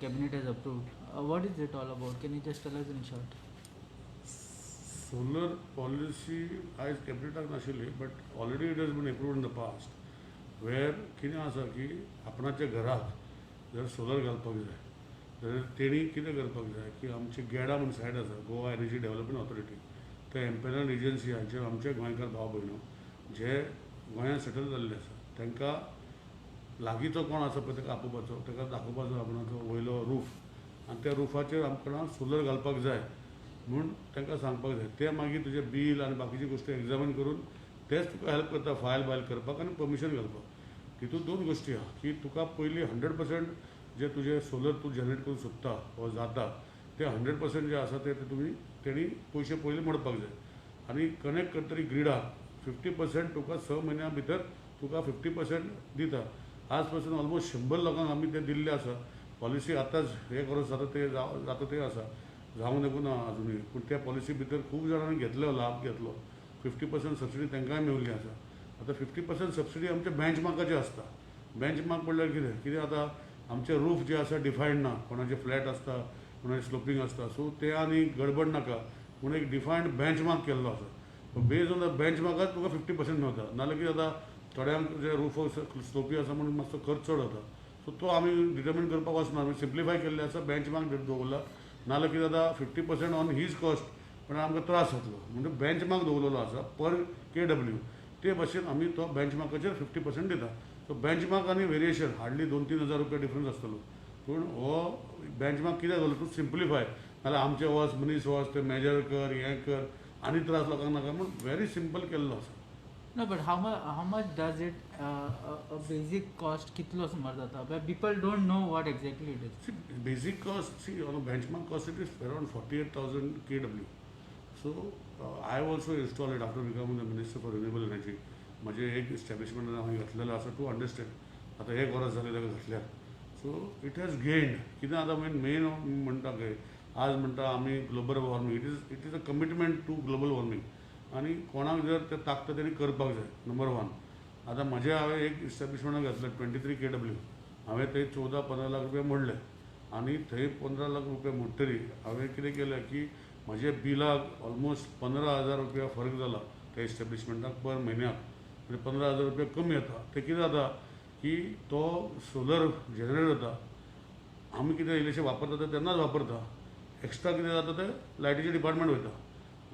cabinet has approved. What is it all about? Can you just tell us in short? Solar policy आयज कॅबिनेटाक नाशिल्ली, but already it has been approved in the past, where कितें आसा की आपणाच्या घराक जर solar घालपाक जाय जाल्यार तेणी कितें करपाक जाय की आमची गेडा म्हूण सायट आसा, गोवा एनर्जी डेव्हलपमेंट ऑथॉरिटी, ते एम्पेनल एजन्सी हांचे आमचे गोंयकार भाव भयणो जे गोंयांत सेटल जाल्ले आसा, तांकां लागींचो कोण आसा पळय ताका आपोवपाचो, ताका दाखोवपाचो आपणाचो वयलो रूफ आनी त्या रुफाचेर आमकां सोलर घालपाक जाय म्हूण तांकां सांगपाक जाय. ते मागीर तुजें बील आनी बाकीची गोश्टी एग्जामीन करून तेच तुका हेल्प करता फायल बायल करपाक आनी परमिशन घालपाक. तितून दोन गोश्टी आहा की तुका पयलीं 100% जे तुजें सोलर तूं जनरेट करूंक सोदता वा जाता ते 100% जे आसा ते तुमी तेणी पयशे पयलीं मोडपाक जाय आनी कनेक्ट करतरी ग्रिडाक 50% तुका 6 म्हयन्या भितर तुका 50% दिता. आज पासून ऑलमोस्ट 100 लोकांक आमी ते दिल्ले आसा. पॉलिसी आतांच हे करून जाता ते जाता ते आसा, जावंक देखून ना अजुनूय, पूण त्या पॉलिसी भितर खूब जाणांनी घेतलो लाभ घेतलो. 50% सबसिडी तांकांय मेवल्ली आसा. आतां 50% सबसिडी आमच्या बेंचमार्काचेर आसता. बेंचमार्क म्हणल्यार कितें कितें आतां आमचे रूफ जे आसा डिफायन्ड ना, कोणाचे फ्लॅट आसता, कोणाचे स्लोपींग आसता, सो ते आनी गडबड नाका म्हूण एक डिफायन्ड बेंचमार्क केल्लो आसा. बेज ऑन the बेंचमार्काच तुका 50% मेवता. नाजाल्यार कितें जाता, थोड्यांक जे रूफ स्लोपी आसा म्हणून मातसो खर्च चड जाता. सो तो आमी डिटर्मीन करपाक वचना, आमी सिम्प्लिफाय केल्लें आसा, बेंचमार्क दवरला. नाजाल्यार कितें जाता, 50% ऑन his cost पण आमकां त्रास जातलो म्हणून बेंचमार्क दवरलेलो आसा पर KW. ते भाशेन आमी तो बेंचमार्काचेर 50% दिता. सो बेंचमार्क आनी वेरिएशन हार्डली 2-3 हजार रुपया डिफरन्स आसतलो, पूण हो बेंचमार्क कित्याक दवरलो, तूं सिम्प्लिफाय. नाजाल्यार आमचे वच मनीस वच ते मेजर कर हें कर आनी त्रास लोकांक नाका म्हूण व्हेरी सिंपल केल्लो आसा. No, but how much does it a basic cost कितलो सुमार जाता? But people don't know what exactly it is. See, basic cost, see, on a benchmark cost, it is around 48,000 kW. So, I also installed it after becoming the Minister for Renewable Energy. म्हजे एक establishment हांवें घातलेलो आसा two understand. आतां एक वर्स जालें ताका घातल्यार, सो it has gained. कितें आतां मेन मेन म्हणटा पळय, आज म्हणटा आमी global warming, it is a commitment to global warming आनी कोणाक जर तें ताकता तेणी करपाक जाय, नंबर वन. आतां म्हजें हांवें एक इस्टॅब्लिशमेंटाक घातलें 23 KW. हांवें थंय 14-15 लाख रुपया मोडले आनी थंय 15 लाख रुपया मोडटरी हांवें कितें केलें की म्हजे बिलाक ऑलमोस्ट 15,000 रुपया फरक जाला त्या इस्टॅब्लिशमेंटाक पर म्हयन्याक, म्हणजे 15,000 रुपया कमी येता. तें कितें जाता की तो सोलर जनरेट जाता, आमी कितें इल्लेशें वापरता ते तेन्नाच वापरता, एक्स्ट्रा कितें जाता तें लायटीचें डिपार्टमेंट वयता.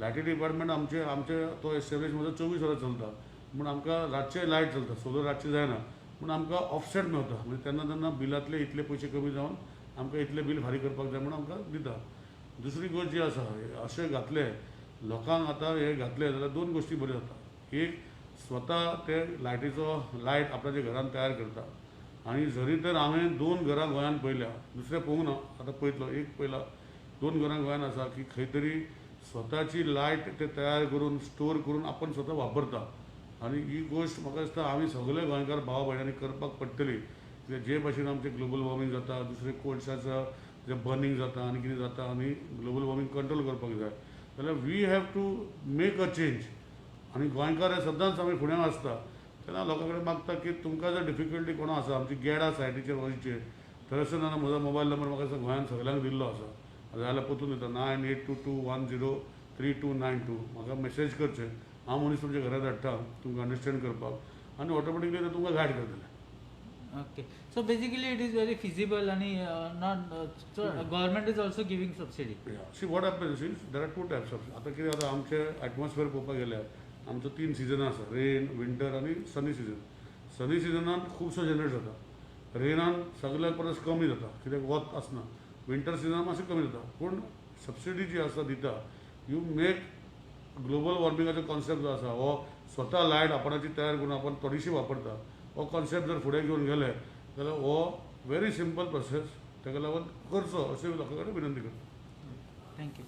लायटी डिपार्टमेंट आमचे आमचे तो एस्टॅब्लिश म्हजो 24 वरां चलता म्हूण आमकां रातचें लायट चलता, सोलर रातचें जायना म्हूण आमकां ऑफसेट मेवता. म्हणजे तेन्ना तेन्ना बिलांतले इतले पयशे कमी जावन आमकां इतलें बील फारीक करपाक जाय म्हूण आमकां दिता. दुसरी गोश्ट जी आसा, अशें घातलें लोकांक आतां हें घातलें जाल्यार दोन गोश्टी बऱ्यो जाता. एक, स्वता ते लायटीचो लायट आपणाच्या घरान तयार करता आनी जरी तर हांवें दोन घरां गोंयांत पळयल्या, दुसरें पळोवंक ना, आतां पळयतलो, एक पळयला, दोन घरां गोंयांत आसा की खंय तरी स्वताची लायट ते तयार करून स्टोर करून आपण स्वता वापरता. आनी ही गोश्ट म्हाका दिसता आमी सगळे गोंयकार भाव भयणांनी करपाक पडटली, कित्याक जे भाशेन आमचें ग्लोबल वॉर्मींग जाता, दुसरें कोळशाचो जे बर्नींग जाता आनी कितें जाता आनी ग्लोबल वॉर्मींग कंट्रोल करपाक जाय जाल्यार we have to make a change. आनी गोंयकार हे सदांच आमी फुड्यान आसता तेन्ना लोकां कडेन मागता की तुमकां जर डिफिकल्टी कोणा आसा आमची गेडा सायटीचेर वयचें थंयसर ना म्हजो मोबायल नंबर म्हाका दिसता गोंयांत सगल्यांक दिल्लो आसा, जाल्यार परतून दिता, 9822103292. म्हाका मॅसेज करचें, हांव मनीस तुमच्या घरा धाडटा तुमकां अंडरस्टँड करपाक आनी ऑटोमॅटिकली ते तुमकां गायड करतले. Okay. So basically it is very feasible and not so government is also giving subsidy. See, what happens is there are two types of, आतां कितें जाता, आमचें एटमॉस्फियर पळोवपाक गेल्यार आमचो तीन सिजन आसा, रेन, विंटर आनी सनी सिजन. सनी सिजनान खुबसो जनरेट जाता, रेनान सगल्या परस कमी जाता कित्याक वत आसना, विंटर सिजनान मातशें कमी जाता. पूण सबसिडी जी आसा दिता, you make global वॉर्मिंगाचो कॉन्सेप्ट जो आसा हो स्वता लायट आपणाची तयार करून आपण थोडीशी वापरता, हो कॉन्सेप्ट जर फुडें घेवन गेले जाल्यार हो व्हेरी सिंपल प्रोसेस. ताका लागून करचो अशें लोकां कडेन विनंती करता. Thank you.